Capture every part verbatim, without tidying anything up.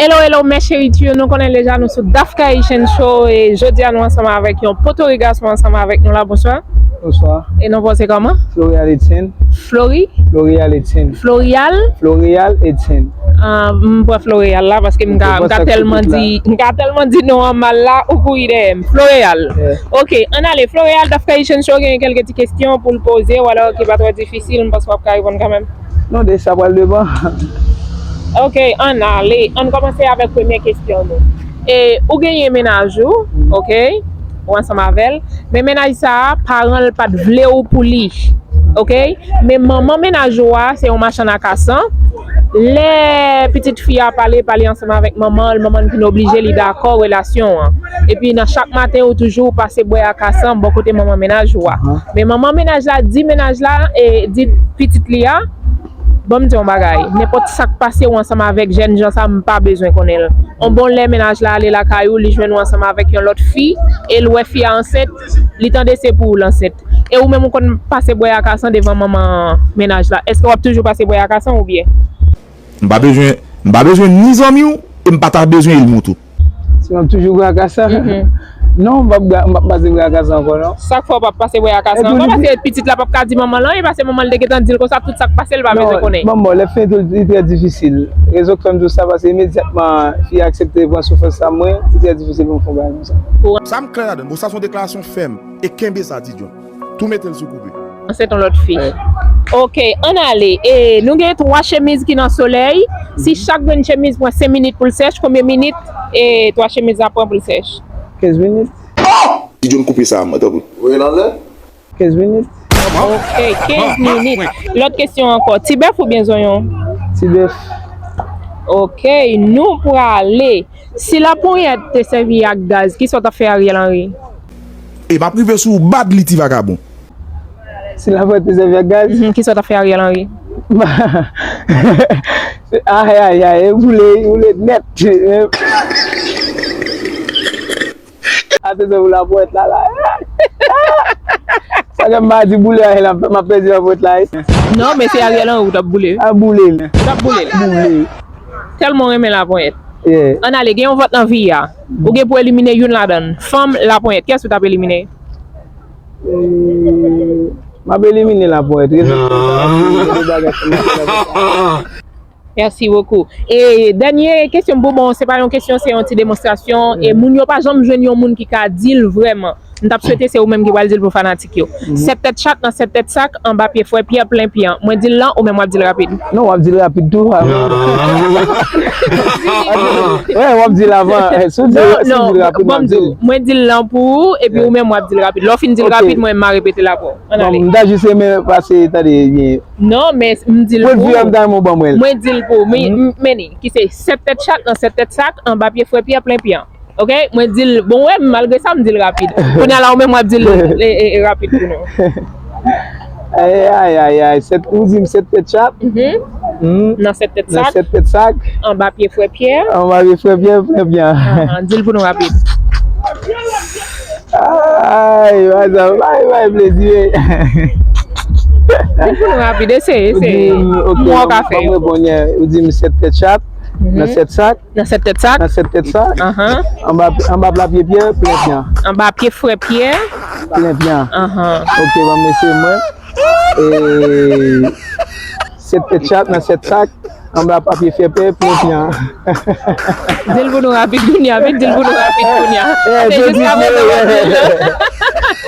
Hello, hello, mes chéris, nou konnen deja nou sou Dafka Haitian Show e jodi a nou ansanm avèk yon Potorika ansanm avèk nou la, bonswa. Bonswa. E non pa w se kòman? Florial Etienne. Flori? Florial Etienne. Florial? Florial Etienne. Ah, m pran Florial la paske m ka, m ka tèlman di, m ka tèlman di non an mal la, ou kouri dèyè m. Florial. Yeah. Ok, ann ale. Florial, Dafka Haitian Show gen kèlke ti kesyon pou l poze w, alò ki pa twò difisil, m panse w ap ka reponn kanmenm. Non, de sa pral depan. Ok, ann ale. Ann kòmanse avèk premye kesyon nou. E, ou genyen mennaj ou, ok? Ou ansanm avè l. Men mennaj sa a, paran l pa t vle w pou li. Ok? Men manman mennaj ou a, se yon machann akasan. Lè pitit fi a pale, pale ansanm avèk manman l, manman l vin oblije li dakò relasyon an. Epi nan chak maten, ou toujou pase bwè akasan bò kote manman mennaj ou a. Men manman mennaj la di mennaj la, e di pitit li a, ban m di yon bagay, nenpòt sa k pase w ansanm avèk jèn jan sa, m pa bezwen konnen l. On bon lè mennaj la ale lakay ou, li jwenn ou ansanm avèk yon lòt fi, e l wè fi a ansent, li tande se pou ou l ansent. E ou menm ou konn pase bwè akasan devan manman mennaj la. Èske w ap toujou pase bwè akasan oubyen? M pa bezwen, m pa bezwen ni zanmi w, e m pa ta bezwen Ilmou tou. Si m ap toujou bwè akasan? Mhm. Non, m p ap, m p ap pase bwè akasan ankò, non. Sa k fè w p ap pase bwè akasan ankò? Paske pitit la p ap ka di manman l anyen, paske manman l te gentan di l konsa, tout sa k pase, l pa bezwen konnen. Non, manman, lè fini tou, li trè difisil. Rezon k fè m di w sa, paske imedyatman fi a aksepte pran soufrans sa mwen, li trè difisil pou m fè yon bagay konsa. Sa m klè ladan l. Bon, sa se yon deklarasyon fèm. E kenbe sa, Ti John. Tou mete l sou koupe. Se yon lòt fi. Ok, ann ale. E, nou gen twa chemiz ki nan solèy. Si chak grenn chemiz pran senk minit pou l sèch, konbyen minit, e, twa chemiz la pran pou l sèch? Kenz minit. Ti John, koupe sa, mwen, tanpri. Voye l anlè. Kenz minit. Ok, kenz minit. Lòt kesyon ankò. Ti bèf oubyen zonyon? Ti bèf. Ok, nou prale. Si laponyèt te sèvi ak gaz, kisa w t ap fè Ariel Henry? E m ap rive sou ou bad li, ti vagabon. Si laponyèt te sèvi ak gaz? Mhm, kisa w t ap fè Ariel Henry? Ay, ay, ay, e boule, e boule nèt. Atansyon pou laponyèt la, la. Sa ke m pa di boule a, la, m ap pèdi laponyèt la. Non, men se Ariel Henry ou t ap boule. A boule l. Ou t ap boule l. Boule. Tèlman w renmen laponyèt. Yeah. Ann ale, gen yon vòt nan vi a. Ou gen pou elimine youn ladan l. Fanm, laponyèt. Kiyès ou t ap elimine? Eh, m ap elimine laponyèt. Rezon pou sa, gen de bagay fanm ap fè laponyèt. Mèsi bokou. E dènye kesyon m pou bon, se pa yon kesyon, se yon ti demonstrasyon. E moun yo pa janm jwenn yon moun ki ka di l vrèman. M t ap swete se ou menm ki pral di l pou fanatik yo. Sèt tèt chat nan sèt tèt sak, anba pye frè Pyè plen pyan. Mwen di l lan, ou menm w ap di l rapid. Non, w ap di l rapid tou. Wè, w ap di l avan. Eh, si w di, non, si w di l rapid, m ap di l. Mwen di l lan pou ou, epi ou menm w ap di l rapid. Lè w fin di l rapid, mwen m a repete l apre w. Ann ale. Bon, m ta jis renmen pase, tande byen. Non, men m di l pou ou. Pwen vi a, m ta renmen w ban mwen l. Mwen di l pou ou. Men, men ni, ki se sèt tèt chat nan sèt tèt sak, anba pye frè Pyè plen pyan. Ok? Mwen di l, bon, wè, malgre sa, m di l rapid. Kounye a la, ou menm w ap di l, e, e, e, rapid pou nou. Ay, ay, ay, ay. Sèt, ou di m sèt tèt chat? Mhm. Nan sèt tèt sak. Nan sèt tèt sak. Anba pye frè Pyè. Anba pye frè Pyè, frè Pyè. Ahan, di l pou nou rapid. Ay, ay, ay, plezi, wi. Di l pou nou rapid, eseye, eseye. Ou di m, ok, m wè w ka fè yo. Ou di m sèt tèt chat, nan sèt sak. Nan sèt tèt sak. Nan sèt tèt sak. Ahan. Anba, anba pla pye Pyè, plen pyan. Anba pye frè Pyè. Plen pyan. Ahan. Ok, ban m eseye mwen. E, sèt tèt chat nan sèt sak, anba pye frè Pyè, plen pyan. Di l pou nou rapid kounye a, vin di l pou nou rapid kounye a. Eh, se jiska prezan w ap di l.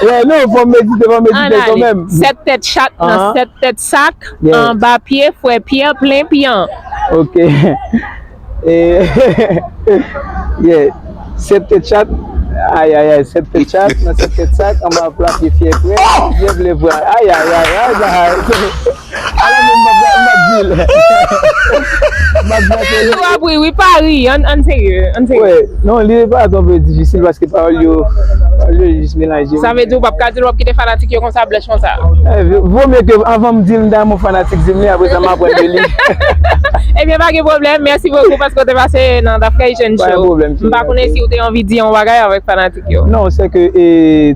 Yeah, non, fò m medite, fò m medite kanmenm. Sèt tèt chat nan sèt tèt sak, anba pye frè Pyè, plen pyan. Ok. E, yeah. Sèt tèt chat. Ay, ay, ay, sèt tèt chat nan sèt tèt sak, anba pla pye frè Pyè, plen pyan. Ay, ay, ay, ay, ay. Ala menm m ap, m ap di l. M ap di l. Ou ap ri, wi, pa ri. Ann, ann serye, ann serye. Wè, non, li pa twò difisil paske pawòl yo, pawòl yo jis melanje. Sa vle di ou p ap ka di l w ap kite fanatik yo konsa, blèch konsa. Eh, vo, vo mye ke anvan m di l, m ta renmen yon fanatik di m li, apre sa m aprann de li. Ebyen, pa gen pwoblèm. Mèsi bokou paske w te pase nan Dafka Haitian Show. Pa gen pwoblèm, cheri. M pa konnen si w te anvi di yon bagay avèk fanatik yo. Non, se ke, e,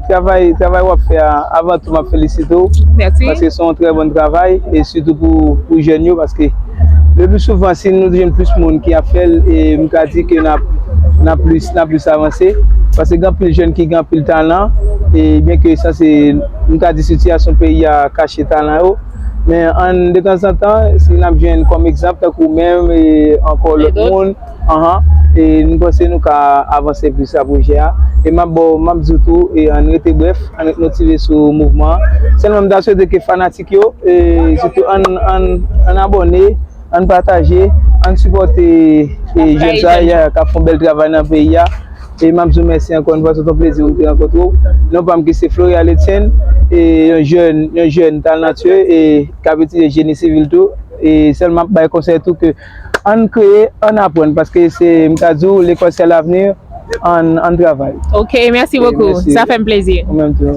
travay, travay w ap fè a, avan tou, m ap felisite w. Mèsi. Paske se yon trè bon travay, e sitou pou, pou jèn yo, paske Le pli souvan, si nou jwenn plis moun ki ap fè l, e m ka di ke n ap, n ap plis, n ap plis avanse. Paske gen anpil jèn ki gen anpil talan, e byen ke sa se, m ka di sitiyasyon peyi a kache talan yo. Men an detanzantan, si n ap jwenn kòm egzanp, tankou menm, e ankò lòt moun, anhan, e nou panse nou ka avanse plis a pwojè a. E m ap ba w, m ap di w tou, e ann rete brèf, ann ret motive sou mouvman an. Sèlman m ta swete ke fanatik yo, e sitou ann, ann, ann abòne, ann pataje, ann sipòte, e jèn sa yo k ap fè yon bèl travay nan peyi a. E m ap di w mèsi ankò yon fwa, se yon plezi pou m te rankontre w. Non pa m ki se Florial Etienne, e yon jèn, yon jèn talantyè, e k ap etidye jeni sivil tou. E sèlman m ap bay konsèy tou ke ann kreye, ann aprann, paske se, m ka di w, lekòl se lavni, ann, ann travay. Ok, mèsi bokou. Sa fè m plezi. Ou menm tou.